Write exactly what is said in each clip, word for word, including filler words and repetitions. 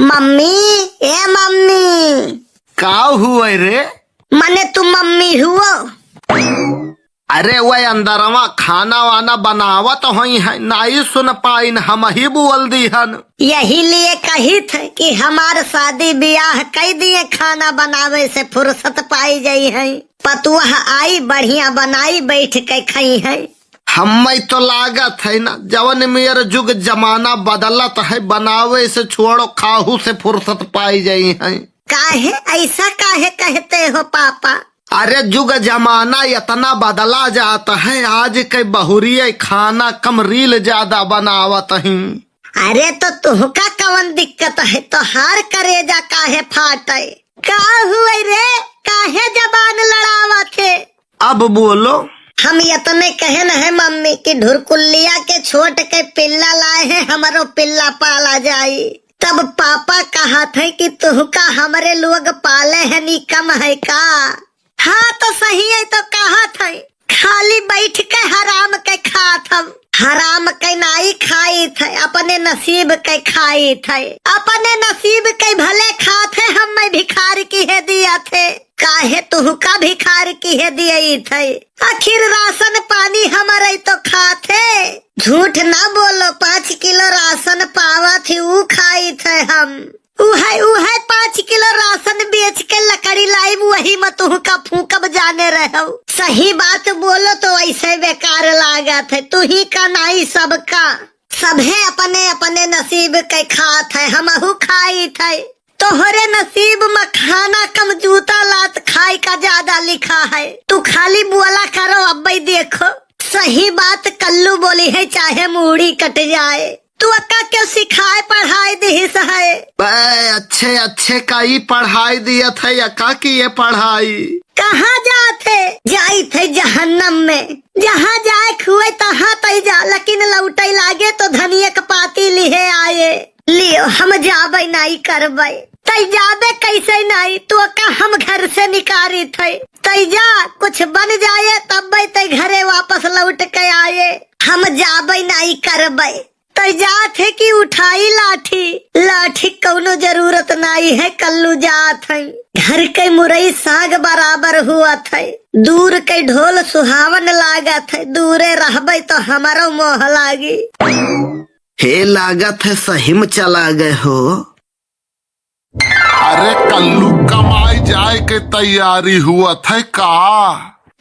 मम्मी, ए मम्मी। का हुआ रे? मने तू मम्मी हुओ? अरे वह अंदरवा खाना वाना बनावत होइहैं, नाई सुन पाइन, हमही बोल दीहन। यही लिए कहित है कि हमार शादी बियाह कइ दिए, खाना बनावे से फुर्सत पाई जइहैं। पतुआ आई, बढ़िया बनाई, बैठ के खइहैं। हम्मै तो लागत है ना, जवन मेर जुग जमाना बदलत है, बनावे से छोड़ो, खाहू से फुर्सत पाई जइहैं। काहे, ऐसा काहे कहते हो पापा? अरे जुग जमाना इतना बदला जात है, आज के बहुरिये खाना कम, रील ज्यादा बनावत ही। अरे तो तुहका कवन दिक्कत है, तोहार करेजा काहे फाटे? का हुए रे, काहे जबान लड़ावत है? अब बोलो। हम इतने कहन है मम्मी कि ढुरकुल्लिया के छोट के पिल्ला लाए हैं, हमरो पिल्ला पाला जाई। तब पापा कहत है कि तुहका हमरे लोग पाले है, नी कम है का? हाँ तो सही है, तो कहत है, खाली बैठ के हराम के खात हम, हराम के नाई खाइत है, अपने नसीब के खाइत है, अपने नसीब के भले खात है, हम्मै भिखार किहे दियत है। काहे तुहका भिखार किहे दियत है? आखिर राशन पानी हमरे तो खात है। झूठ ना बोलो, पाँच किलो राशन पावत ही, ऊ खाइत है हम। उहै, उहै पाँच किलो राशन बेच के लकड़ी लाइब, वही में तुहका फूंकब जाने रहो। सही बात बोलो तो ऐसे बेकार लागत है, तुही का नाई सबका। सभे अपने अपने नसीब के खात है, हमहू खाइत है। तोहरे नसीब में खाना कम, जूता लात खाए का ज्यादा लिखा है। तू खाली बोला करो, अब्बे देखो। सही बात कल्लू बोली है, चाहे मूड़ी कट जाए। तू अक्का क्यों सिखाए पढ़ाई दिहिस है? बे, अच्छे अच्छे का ई पढ़ाई दियत है, अक्का की ये पढ़ाई। कहाँ जात है? जाइत है जहन्नम में। जहाँ जाए खुए तहाँ तई जा, लेकिन लौटे लागे तो धनिया के पाती लिहे आए। लियो, हम जाबे नाई करबे। तई जाबे कैसे नाई? तू अक्का हम घर से निकारित है। तई जा, कुछ बन जाए तब्बे तई घरे वापस लौट के आए। हम जाबे नाई करबे। तई जात है कि उठाई लाठी, लाठी कौनो जरूरत नाई है, कल्लू जात है। घर के मुरई साग बराबर हुअत है, दूर के ढोल सुहावन लागत है, दूरे रहबे तो हमरो मोह लागी। हे लागत है सही में चला गए हो। अरे कल्लू, कमाई जाए के तैयारी हुअत है का?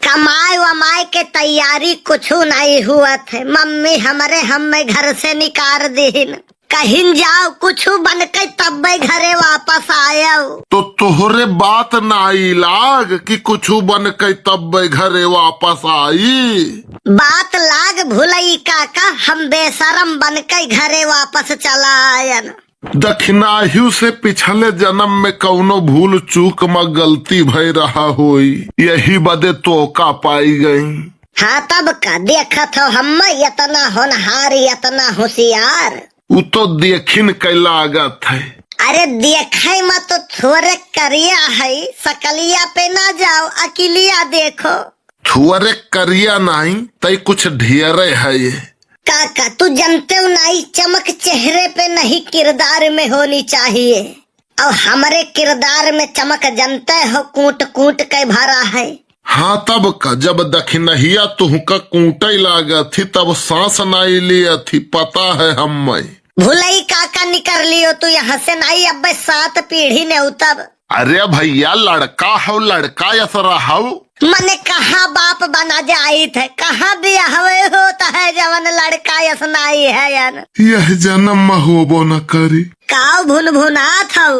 कमाए वमाए के तैयारी कुछु नाई हुअत है। मम्मी हमरे हम्मे घर से निकार दिहिन। कहिन जाओ कुछु बन के तब्बे घरे वापस आयो। तो तोहरे बात नाई लाग कि कुछु बन के तब्बे घरे वापस आई? बात लाग भुलई काका, हम बेशरम बन के घरे वापस चला आयन। दखिनाहियो से पिछले जन्म में कौनो भूल चूक म गलती भय रहा होई, यही बदे तोका पाई गई। हाँ, तब का देखत हो हम्मे, इतना होनहार, इतना होशियार। उ तो देखिन के लागत है। अरे देखे म तो थोरे करिया है, सकलिया पे ना जाओ, अकिलिया देखो। थोरे करिया नाई, तई कुछ ढेरे है। काका, तू जनते हो नाई, चमक चेहरे पे नहीं, किरदार में होनी चाहिए। और हमरे किरदार में चमक जनते हो, कूट कूट के भरा है। हाँ, तब का, जब दखिनहिया तुहका कूटे लागत ही, तब सांस नाई लियत ही, पता है हम्मे। भुलई काका, निकर लियो तू यहाँ से नाई, अब्बे सात पीढ़ी नेउतब। अरे भैया, लड़का हौ, लड़का यस रहौ। मने कहाँ बाप बना जाइत है, कहाँ बियाहवे होत है, जवन लड़का यस नाई है यार। यह जन्म में होबो न करी। काव भुनभुनात हौ?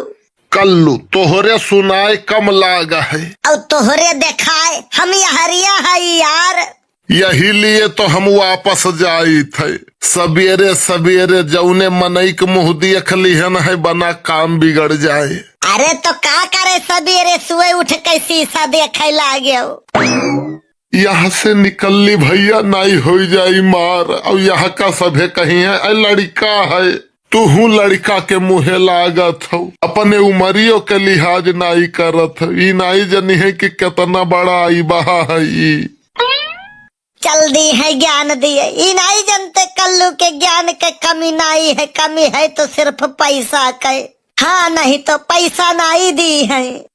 कल्लू, तोहरे सुनाए कम लाग है। और तोहरे देखाए हम यहरिया है यार। यही लिए तो हम वापस जाइत है। सबेरे सबेरे जौने मनई के मुँह देख लिहन है, बना काम बिगड़ जाए। अरे तो का करे, सबेरे सुबह उठ के शीशा देखे लागे। यहाँ से निकल ली भैया, नाई होई जाई मार। और यहाँ का सभे कही है, "ऐ लड़का है।" तुहू लड़का के मुँहे लागत हौ, अपने उमरियो के लिहाज नाई करत हौ। ई नाई जनिहे कि केतना बड़ा आई बहा है ई। चल दी है ज्ञान दिए, ई नाई जनते कल्लू के ज्ञान के कमी नाई है, कमी है तो सिर्फ पैसा के। हाँ, नहीं तो पैसा नाई दी है।